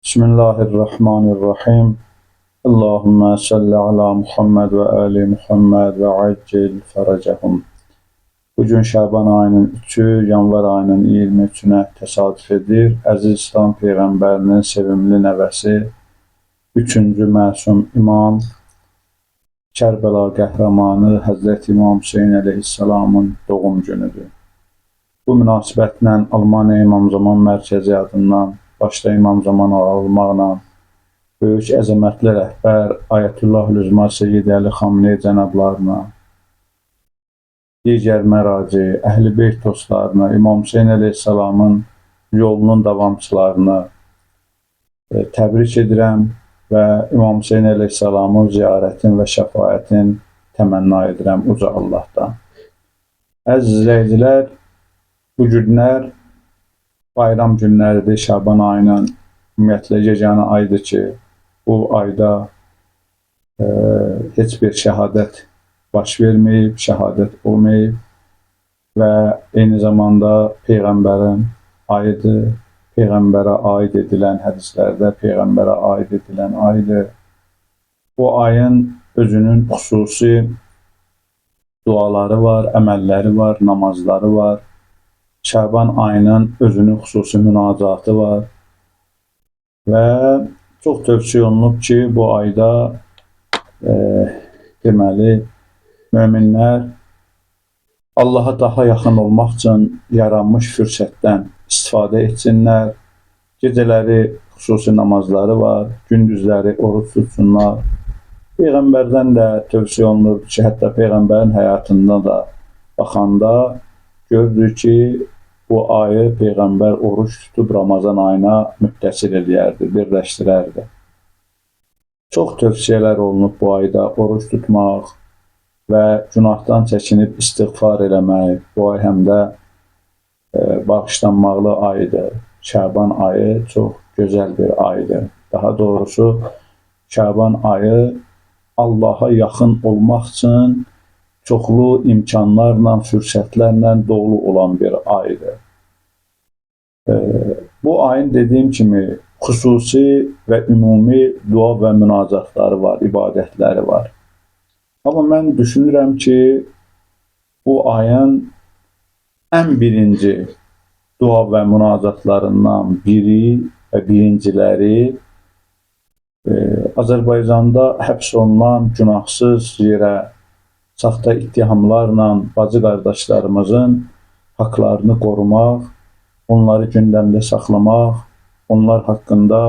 Bismillahirrahmanirrahim. Allahümme salli ala Muhammed və ali Muhammed və accil fərəcəhum. Bugün Şaban ayının 3-ü, yanvar ayının 23-ünə təsadüf edir. Əziz İslam Peyğəmbərinin sevimli nəvəsi, 3-cü məsum imam, Kərbəla qəhrəmanı Həzrəti İmam Hüseyn əleyhissalamın doğum günüdür. Bu münasibətlə Almaniya İmam Zaman Mərkəzi adından, başda İmam Zaman olmaqla böyük əzəmətli rəhbər Ayətullah Lüzma Seyyid Əli Xamney cənablarına, digər məraci, Əhl-i Beyt dostlarına, İmam Hüseyn əleyhissalamın yolunun davamçılarını təbrik edirəm və İmam Hüseyn əleyhissalamın ziyarətin və şəfaətin təmənna edirəm uca Allahdan. Əziz izləyicilər, bu günlər bayram günləridir. Şaban ayının ümumiyyətlə yeganə aydır ki, bu ayda heç bir şəhadət baş verməyib, şəhadət olmayıb və eyni zamanda Peyğəmbərin ayıdır. Peyğəmbərə aid edilən hədislərdə Peyğəmbərə aid edilən aydır. Bu ayın özünün xüsusi duaları var, əməlləri var, namazları var. Şaban ayının özünün xüsusi münacatı var. Və çox tövsiyə olunub ki, bu ayda deməli, möminlər Allaha daha yaxın olmaq üçün yaranmış fürsətdən istifadə etsinlər. Gecələri xüsusi namazları var, gündüzləri oruc tutsunlar. Peyğəmbərdən də tövsiyə olunur ki, hətta Peyğəmbərin həyatında da baxanda gördük ki, bu ayı Peyğəmbər oruc tutub Ramazan ayına müttəsil eləyərdi, birləşdirərdi. Çox tövsiyələr olunub bu ayda oruc tutmaq və günahdan çəkinib istiğfar eləmək. Bu ay həm də bağışlanmalı aydır. Şaban ayı çox gözəl bir aydır. Daha doğrusu Şaban ayı Allaha yaxın olmaq üçün çoxlu imkanlarla, fürsətlərlə dolu olan bir aydır. Bu ayın dediyim kimi xüsusi və ümumi dua və münacatları var, ibadətləri var. Amma mən düşünürəm ki, bu ayın ən birinci dua və münacatlarından biri və birinciləri Azərbaycanda həbs olunan günahsız yerə saxta ittihamlarla bacı qardaşlarımızın haqlarını qorumaq, onları gündəmdə saxlamaq, onlar haqqında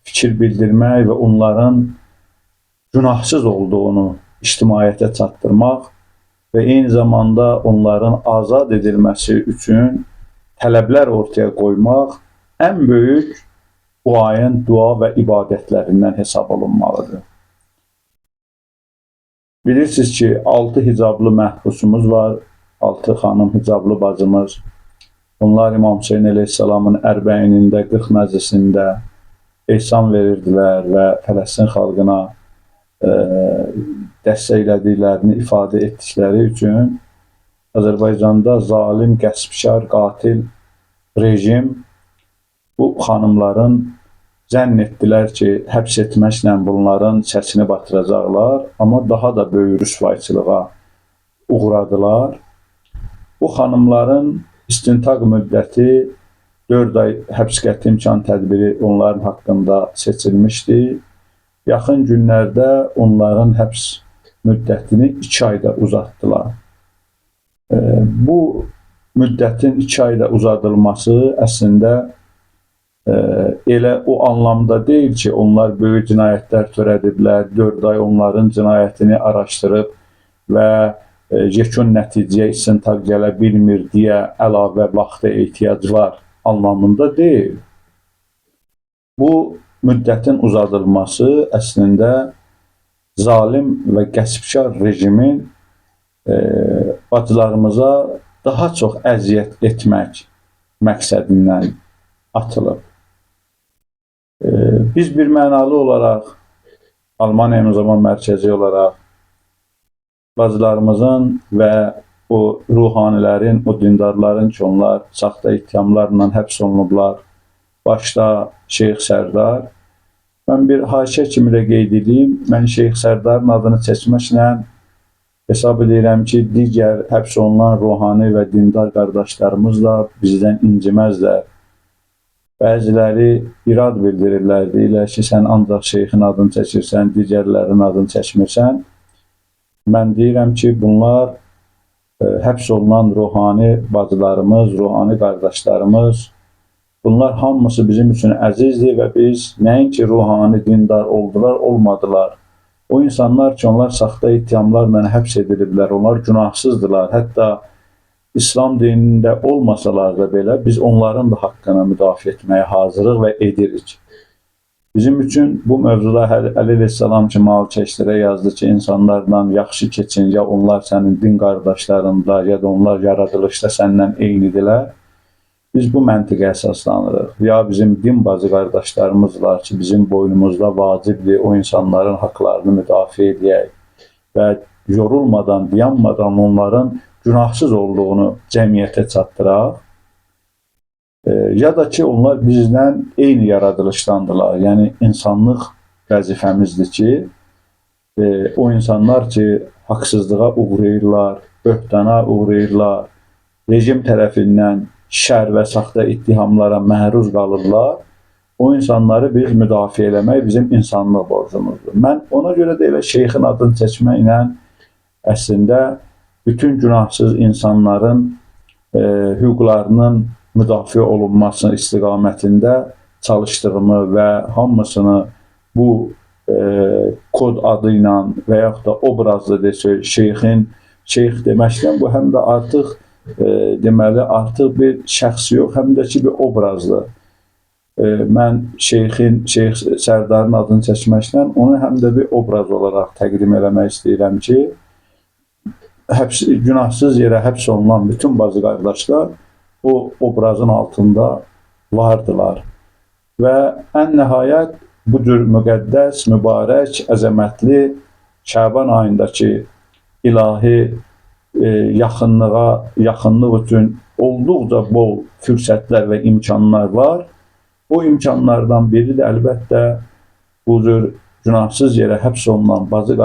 fikir bildirmək və onların günahsız olduğunu ictimaiyyətə çatdırmaq və eyni zamanda onların azad edilməsi üçün tələblər ortaya qoymaq ən böyük bu ayın dua və ibadətlərindən hesab olunmalıdır. Bilirsiniz ki, 6 hicablı məhbusumuz var, 6 xanım hicablı bacımız. Onlar İmam Hüseyn əleyhissalamın ərbəinində, 40 məclisində ehsan verirdilər və Fələstin xalqına dəstəklədiklərini ifadə etdikləri üçün Azərbaycanda zalim, qəsbkar, qatil rejim bu xanımların zənn etdilər ki, həbs etməklə bunların səsini batıracaqlar, amma daha da böyük rüsvayçılığa uğradılar. Bu xanımların istintaq müddəti 4 ay həbs qəti imkan tədbiri onların haqqında seçilmişdi. Yaxın günlərdə onların həbs müddətini 2 ayda uzatdılar. Bu müddətin 2 ayda uzadılması əslində elə o anlamda deyil ki, onlar böyük cinayətlər törədiblər, 4 ay onların cinayətini araşdırıb və yekun nəticəyə istintaq gələ bilmir deyə əlavə vaxta ehtiyac var anlamında deyil. Bu müddətin uzadılması əslində zalim və qəsbkar rejimin bacılarımıza daha çox əziyyət etmək məqsədindən atılıb. Biz bir mənalı olaraq Almaniya İmam Zaman Mərkəzi olaraq bacılarımızın və o ruhanilərin, o dindarların ki, onlar saxta ittihamlarla həbs olunublar. Başda Şeyx Sərdar. Mən bir haşiyə kimi də qeyd edeyim. Mən Şeyx Sərdarın adını çəkməklə hesab edirəm ki, digər həbs olunan ruhani və dindar qardaşlarımız da bizdən inciməzlər. Bəziləri irad bildirirlər, deyirlər ki, sən ancaq şeyxin adını çəkirsən, digərlərinin adını çəkmirsən. Mən deyirəm ki, bunlar həbs olunan ruhani bacılarımız, ruhani qardaşlarımız, bunlar hamısı bizim üçün əzizdir və biz nəinki ruhani dindar oldular, olmadılar. O insanlar ki, onlar saxta ittihamlarla həbs ediliblər, onlar günahsızdırlar. Hətta İslam dinində olmasalar da belə biz onların da haqqını müdafiə etməyə hazırıq və edirik. Bizim üçün bu mövzuda Əli əleyhissalam ki, mavilçəklərə yazdı ki, insanlarla yaxşı keçin, ya onlar sənin din qardaşlarındılar, ya da onlar yaradılışda səndən eynidirlər. Biz bu məntiqə əsaslanırıq. Ya bizim din bacı qardaşlarımız var ki, bizim boynumuzda vacibdir o insanların haqlarını müdafiə edək və yorulmadan, dayanmadan onların günahsız olduğunu cəmiyyətə çatdıraq. Ya da ki, onlar bizdən eyni yaradılışdandılar. Yəni, insanlıq vəzifəmizdir ki, o insanlar ki, haqsızlığa uğrayırlar, böhtana uğrayırlar, rejim tərəfindən şər və saxta ittihamlara məruz qalırlar, o insanları biz müdafiə eləmək bizim insanlıq borcumuzdur. Mən ona görə də elə şeyxin adını çəkməklə əslində bütün günahsız insanların hüquqlarının müdafiə olunması istiqamətində çalışdığımı və hamısını bu kod adı ilə və yaxud da obrazlı desək, şeyx deməklə bu həm də artıq deməli artıq bir şəxs yox, həm də ki bir obrazlı. Mən Şeyx Sərdarın adını çəkməklə onu həm də bir obraz olaraq təqdim eləmək istəyirəm ki, günahsız yerə həbs olunan bütün bacı qardaşlar o obrazın altında vardılar. Və ən nəhayət bu cür müqəddəs, mübarək, əzəmətli Şaban ayındakı ilahi yaxınlıq üçün olduqca bol fürsətlər və imkanlar var. O imkanlardan biri də əlbəttə bu cür günahsız yerə həbs olunan bacı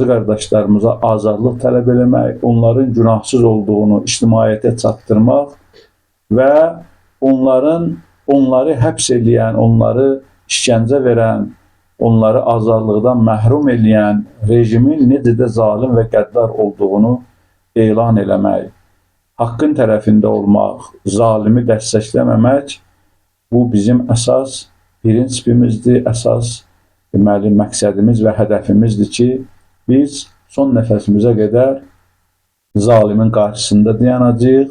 qardaşlarımıza azadlıq tələb eləmək, onların günahsız olduğunu ictimaiyyətə çatdırmaq və onları həbs eləyən, onları işgəncə verən, onları azadlıqdan məhrum eləyən rejimin necə də zalim və qəddar olduğunu elan eləmək, haqqın tərəfində olmaq, zalimi dəstəkləməmək, bu bizim əsas prinsipimizdir, əsas deməli, məqsədimiz və hədəfimizdir ki, biz son nəfəsimizə qədər zalimin qarşısında dayanacağıq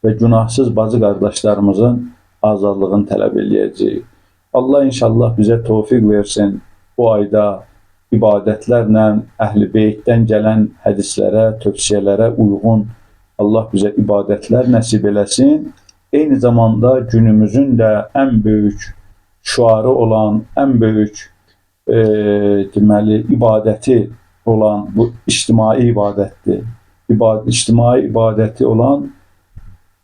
və günahsız bacı qardaşlarımızın azadlığını tələb eləyəcəyik. Allah inşallah bizə tövfiq versin bu ayda ibadətlərlə, Əhl-i Beytdən gələn hədislərə, tövsiyələrə uyğun Allah bizə ibadətlər nəsib eləsin. Eyni zamanda günümüzün də ən böyük şüarı olan, ən böyük deməli, ibadəti olan bu ictimai ibadətdir. İctimai ibadəti olan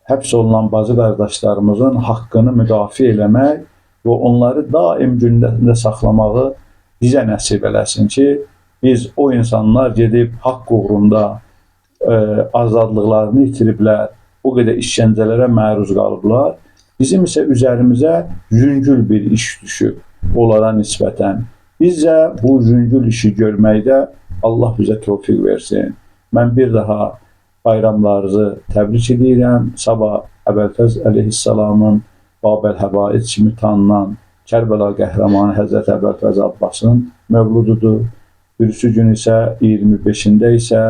həbs olunan bacı qardaşlarımızın haqqını müdafiə eləmək və onları daim gündəmdə saxlamağı bizə nəsib eləsin ki, biz o insanlar gedib haqq uğrunda azadlıqlarını itiriblər, o qədər işgəncələrə məruz qalıblar. Bizim isə üzərimizə yüngül bir iş düşüb onlara nisbətən. Bizə bu yüngül işi görməkdə Allah bizə tövfiq versin. Mən bir daha bayramlarınızı təbrik edirəm. Sabah Əbəlfəz əleyhissalamın Babəl Həvaic kimi tanınan Kərbəla qəhrəmanı Həzrət Əbəlfəz Abbasın mövlududur. Birisi gün isə 25-də isə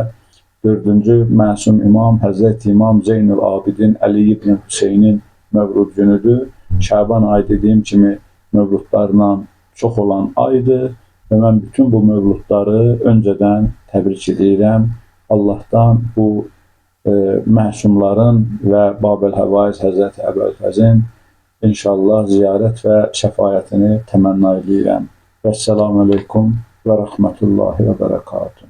4-cü məsum imam Həzrət İmam Zeynül Abidin Əli ibn Hüseynin mövlud günüdür. Şaban ayı dediyim kimi mövludlarla çox olan aydır və mən bütün bu mövludları öncədən təbrik edirəm. Allahdan bu məsumların və Babəl Həvaiz Həzrəti Əbəlfəzin inşallah ziyarət və şəfayətini təmənna edirəm. Vəssalamu aleykum və rəhmətullahi və bərəkatuhu.